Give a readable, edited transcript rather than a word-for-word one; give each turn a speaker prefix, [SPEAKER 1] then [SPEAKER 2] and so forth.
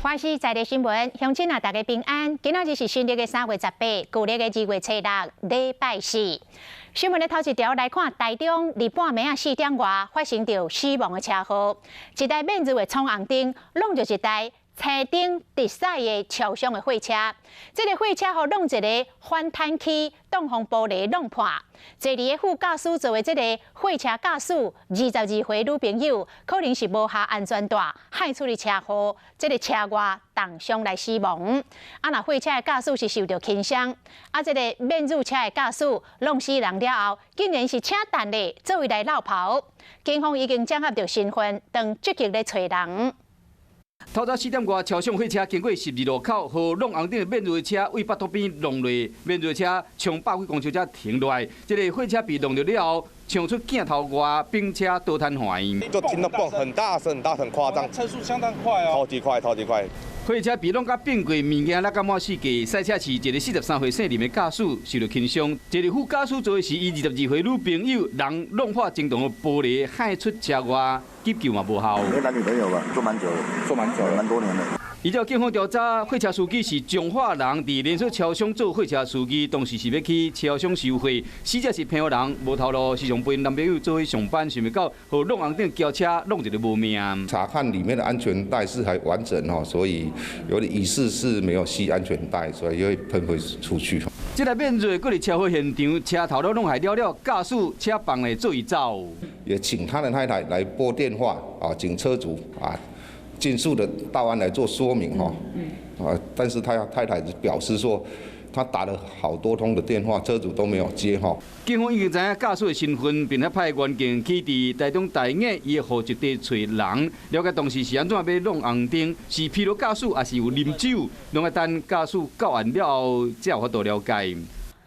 [SPEAKER 1] 華視在地新聞，鄉親啊，大家平安。今仔日是新曆的3月18，舊曆的2月初6，禮拜四。新聞的頭一條來看，台中佇半暝仔4點外發生著死亡的車禍，一台免入的闖紅燈，挵著一台青燈直駛的超商的貨車，這个貨車予挵一个反彈區，擋風玻璃弄破。坐佇个副駕駛座的這个貨車駕駛22歲女朋友，可能是無繫安全帶，害出的車禍，這个車外重傷來死亡。啊，若貨車的駕駛是受著輕傷，啊，這个免入車的駕駛弄死人了後，竟然是請彈咧做位來落跑。警方已經掌握著身份，正積極咧揣人。
[SPEAKER 2] 透早4點外，超商貨車經過十字路口，予挵紅燈的免入的車對腹肚邊挵落，免入的車衝100幾公尺才停落來。這个貨車被挵著了後，衝出鏡頭外，並車倒癱瘓。
[SPEAKER 3] 就聽到嘣，很大聲，很大聲，誇張。
[SPEAKER 4] 車速相當快哦。
[SPEAKER 3] 超級快，超級快。
[SPEAKER 2] 貨車被挵甲變過，物件落甲滿四界。賽車是一个43歲姓林的駕駛受著輕傷，一个副駕駛座的是伊22歲女朋友，人弄破前擋的玻璃，害出車外，急救嘛無效。
[SPEAKER 5] 男女朋友吧，做蠻久了，
[SPEAKER 4] 做蠻久了，
[SPEAKER 5] 蠻多年了。
[SPEAKER 2] 依照警方調查，貨車司機是彰化人，佇連鎖超商做貨車司機，當時是欲去超商收貨。死者是澎湖人，無頭路，時常陪男朋友做伙上班，想袂到予挵紅燈轎車挵一个無命。
[SPEAKER 6] 查看裡面的安全帶是還完整哦，所以有的疑似是沒有繫安全帶，所以會噴飛出去。
[SPEAKER 2] 這台免入閣佇車禍現場，車頭都攏害了了，駕駛車放咧做伊走。
[SPEAKER 6] 也請他的太太來撥電話啊，請車主啊，盡速的到案來做說明哈，啊，但是他太太表示說，他打了好多通的電話，車主都沒有接哈。
[SPEAKER 2] 警方已經知影駕駛的身份，並且派員警去佇台中大雅伊的戶籍地揣人，了解當時是按怎欲挵紅燈，是疲勞駕駛，抑是有啉酒，攏愛等駕駛到案了後才有法度了解。